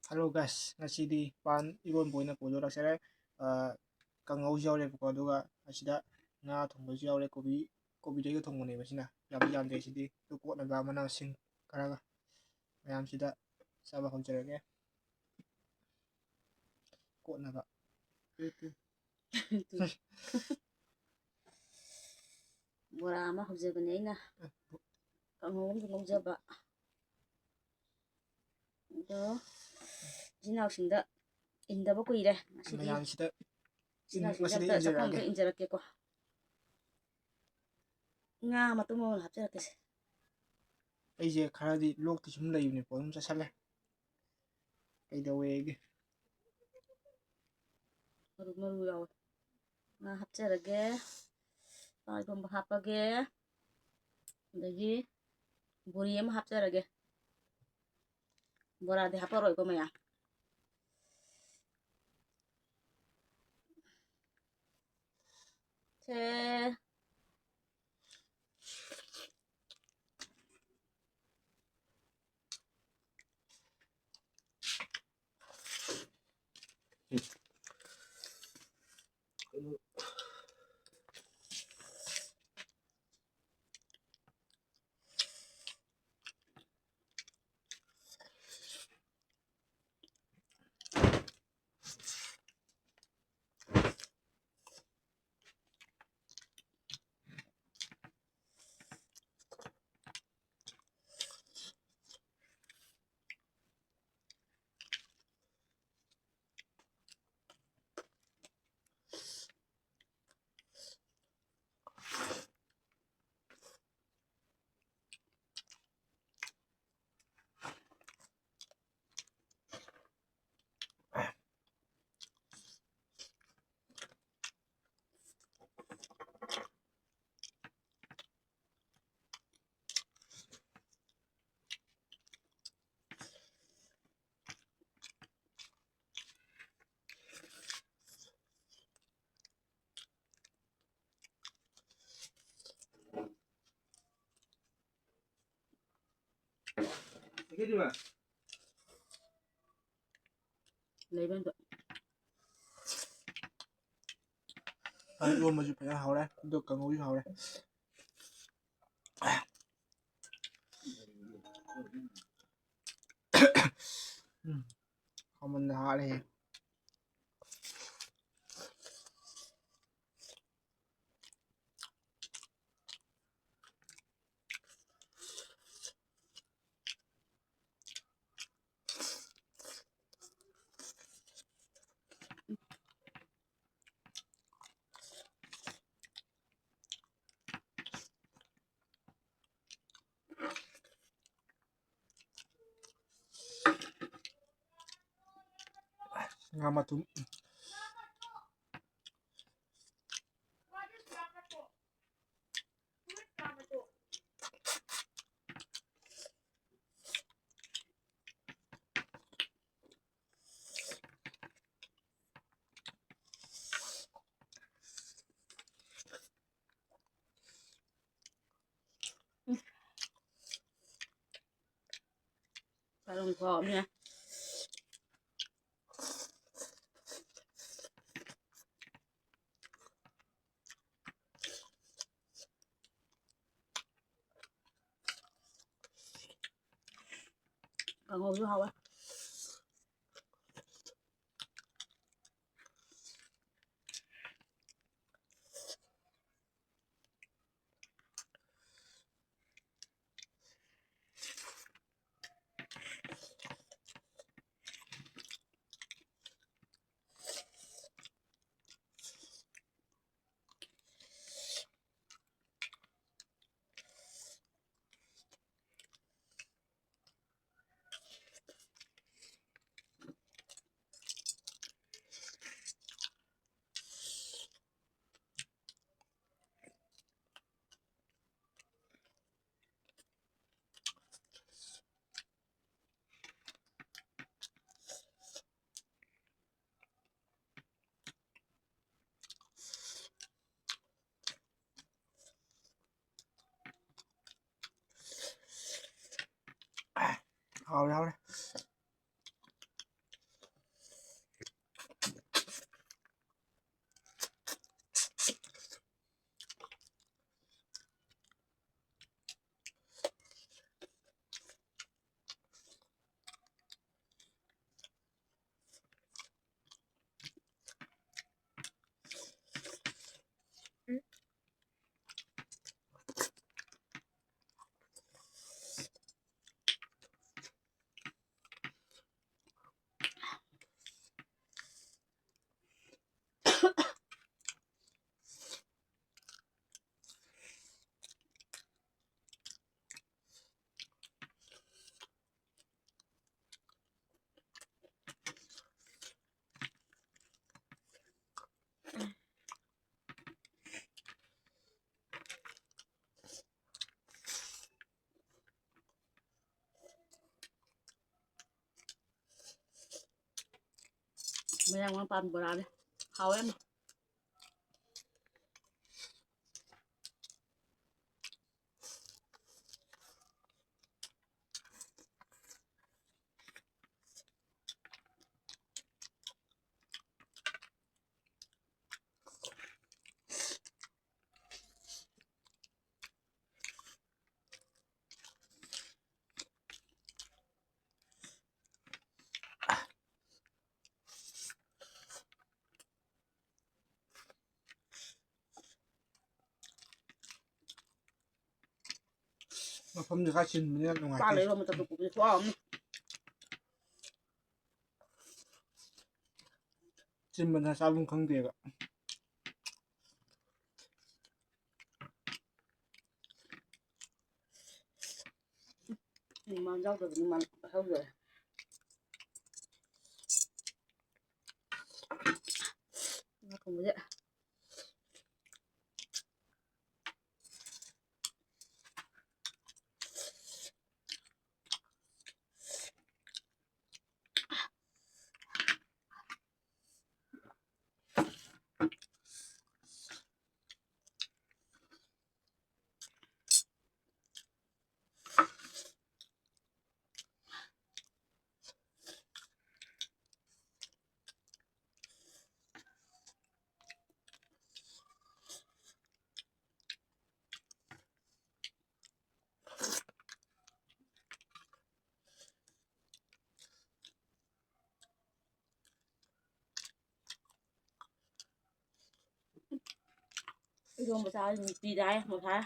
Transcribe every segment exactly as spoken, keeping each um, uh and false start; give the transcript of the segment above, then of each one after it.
Hello guys, ꯉꯁꯤꯗꯤ ꯄꯥꯟ ꯏꯔꯣꯟꯕ ꯑꯣꯏꯅ ꯄꯨꯖꯔꯛꯆꯔꯦ꯫ ꯑ, ꯀꯥꯡꯉꯧꯁꯨ ꯌꯥꯎꯔꯦꯕꯀꯣ, ꯑꯗꯨꯒ ꯑꯁꯤꯗ ꯉꯥ ꯊꯣꯡꯕꯁꯨ ꯌꯥꯎꯔꯦ꯫ ꯀꯣꯕꯤ, ꯀꯣꯕꯤꯗꯩꯒ ꯊꯣꯡꯕꯅꯦꯕ ꯁꯤꯅ꯫ ꯌꯥꯝ ꯌꯥꯝꯗꯦ ꯁꯤꯗꯤ꯫ ꯑꯗꯨ ꯀꯣꯠꯅꯕ ꯃꯅꯥ ꯃꯁꯤꯡ ꯈꯔꯒ ꯃꯌꯥꯝꯁꯤꯗ ꯆꯥꯕ ꯍꯧꯖꯔꯒꯦ꯫ ꯀꯣꯠꯅꯕ꯫ ꯕꯣꯔꯥ ꯑꯃ ꯍꯧꯖꯕꯅꯦ ꯑꯩꯅ꯫ ꯀꯥꯡꯍꯧ ꯑꯃꯁꯨ ꯉꯧꯖꯕ꯫ ꯑꯗꯣ ꯏꯆꯤꯟ ꯏꯅꯥꯎꯁꯤꯡꯗ ꯏꯟꯗꯕ ꯀꯨꯏꯔꯦ꯫ ꯉꯁꯤꯗꯤ ꯃꯌꯥꯝꯁꯤꯗ ꯏꯆꯤꯟ ꯏꯅꯥꯎꯁꯤꯡꯗ ꯉꯁꯤꯗꯤ ꯑꯝꯇ ꯆꯥꯛꯈꯨꯝ ꯑꯝꯇ ꯏꯟꯖꯔꯛꯑꯒꯦ꯫ ꯏꯟꯖꯔꯛꯀꯦꯀꯣ꯫ ꯉꯥ ꯃꯇꯨꯝ ꯑꯃ ꯍꯥꯞꯆꯔꯛꯀꯦꯁꯦ꯫ ꯑꯩꯁꯦ ꯈꯔꯗꯤ ꯂꯣꯛꯇꯤ ꯁꯨꯝ ꯂꯩꯕꯅꯤꯀꯣ, ꯑꯗꯨꯝ ꯆꯥꯁꯜꯂꯦ꯫ ꯀꯩꯗꯧꯋꯦꯒꯦ? ꯃꯔꯨ, ꯃꯔꯨ ꯌꯥꯎꯋꯦ꯫ ꯉꯥ ꯍꯥꯞꯆꯔꯒꯦ꯫ ꯄꯥꯟ ꯏꯔꯣꯟꯕ ꯍꯥꯞꯄꯒꯦ꯫ ꯑꯗꯒꯤ ꯕꯣꯔꯤ ꯑꯃ ꯍꯥꯞꯆꯔꯒꯦ꯫ ꯕꯣꯔꯥꯗꯤ ꯍꯥꯞꯄꯔꯣꯏꯀꯣ ꯃꯌꯥꯝ꯫ ꯁꯦ꯫ ꯂꯩꯕ ꯑꯝꯇ꯫ ꯏꯔꯣꯟꯕꯁꯨ ꯐꯖꯅ ꯍꯥꯎꯔꯦ, ꯑꯗꯨꯒ ꯀꯥꯡꯉꯧꯁꯨ ꯍꯥꯎꯔꯦ꯫ ꯎꯝ, ꯍꯥꯎꯃꯟꯗ ꯍꯥꯠꯂꯦꯍꯦ꯫ ꯉꯥ ꯃꯇꯨꯝ꯫ ꯀꯔꯝ ꯈꯣꯛꯑꯝꯅꯦ꯫ ꯀꯥꯡꯉꯧꯁꯨ ꯍꯥꯎꯋꯦ꯫ ꯍꯥꯎꯔꯦ, ꯍꯥꯎꯔꯦ꯫ ꯃꯌꯥꯡ ꯃꯄꯥꯟ ꯕꯣꯔꯥꯅꯦ꯫ ꯍꯥꯎꯋꯦ ꯌꯥꯝꯅ꯫ ꯃꯐꯝꯁꯦ ꯈꯔ ꯆꯤꯟꯕꯅꯤꯅ ꯅꯨꯡꯉꯥꯏꯇꯦ꯫ ꯆꯥ ꯂꯩꯔꯣ, ꯃꯇꯝꯗ ꯀꯨꯝꯕꯁꯦ ꯈꯨꯍꯥꯎ ꯑꯃꯅꯤ꯫ ꯆꯤꯟꯕꯅ ꯆꯥꯐꯝ ꯈꯪꯗꯦꯕ꯫ ꯃꯃꯥꯡ ꯌꯥꯎꯗꯕꯅꯤ, ꯃꯃꯥꯡ ꯍꯧꯗꯣꯔꯦ꯫ ꯉꯥ ꯊꯣꯡꯕꯁꯦ꯫ ꯏꯔꯣꯝꯕ ꯆꯥꯔꯗꯤ ꯅꯨꯡꯇꯤ ꯆꯥꯏ ꯉꯁꯥꯏ꯫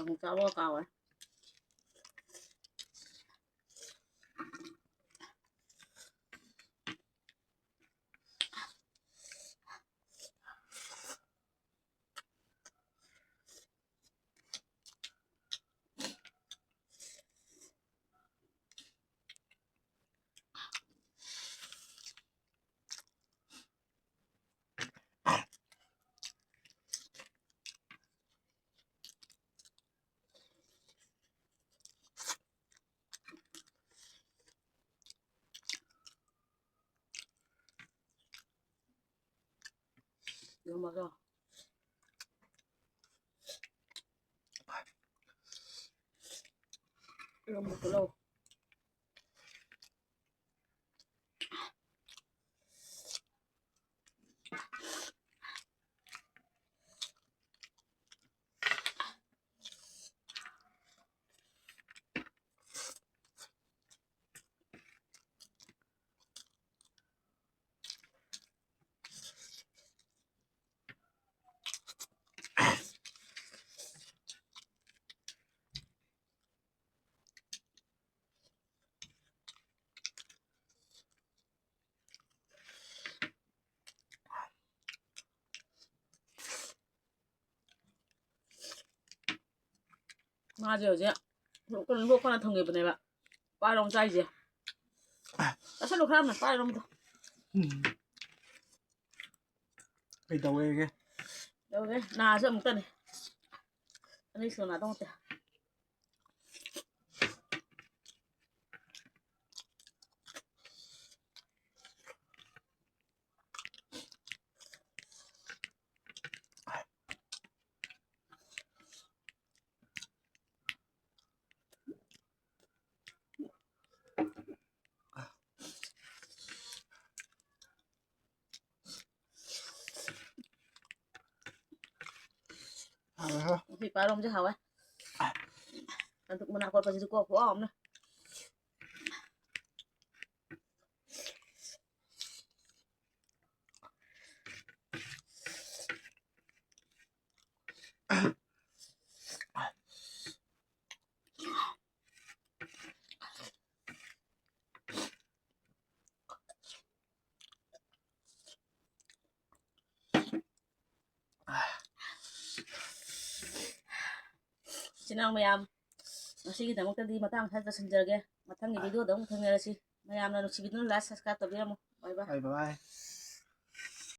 ꯎꯝ, ꯆꯥꯕꯒ ꯀꯥꯎꯋꯦ꯫ ꯏꯔꯣꯝꯕꯗꯣ꯫ ꯏꯔꯣꯝꯕ ꯐꯨꯠꯂꯣ꯫ ꯃꯥꯁꯦ ꯍꯧꯖꯤꯛ ꯂꯣꯛ ꯀꯟꯅ, ꯂꯣꯛ ꯀꯟꯅ ꯊꯨꯡꯉꯤꯕꯅꯦꯕ꯫ ꯄꯥꯏꯔꯣ ꯆꯥꯏꯁꯦ꯫ ꯆꯥꯁꯜꯂꯨ ꯈꯔ ꯌꯥꯝꯅ, ꯄꯥꯏꯔꯣ ꯑꯃꯗꯣ꯫ ꯎꯝ꯫ ꯀꯩꯗꯧꯋꯦꯒꯦ? ꯇꯧꯔꯦ, ꯅꯥꯁꯨ ꯑꯃꯨꯛꯇꯅꯦ꯫ ꯑꯅꯤꯁꯨ ꯅꯥꯗꯧ ꯅꯠꯇꯦ꯫ ꯍꯥꯎꯋꯦ, ꯍꯥꯎꯋꯦ꯫ ꯉꯁꯤ ꯄꯥꯔꯣꯝꯁꯦ ꯍꯥꯎꯋꯦ꯫ ꯑꯗꯨ ꯃꯅꯥ ꯀꯣꯠꯄꯁꯤꯗꯤ ꯀꯣ ꯈꯨꯍꯥꯎ ꯑꯃꯅꯦ꯫ ꯏꯆꯤꯟ ꯏꯅꯥꯎ ꯃꯌꯥꯝ, ꯉꯁꯤꯒꯤꯗꯃꯛꯇꯗꯤ ꯃꯇꯥꯡ ꯁ꯭ꯋꯥꯏꯗ ꯂꯣꯏꯁꯤꯟꯖꯔꯒꯦ꯫ ꯃꯊꯪꯒꯤ video ꯗ ꯑꯃꯨꯛ ꯊꯦꯡꯅꯔꯁꯤ꯫ ꯃꯌꯥꯝꯅ ꯅꯨꯡꯁꯤꯕꯤꯗꯨꯅ like, subscribe ꯇꯧꯕꯤꯔꯝꯃꯨ꯫ Bye bye꯫ Bye bye꯫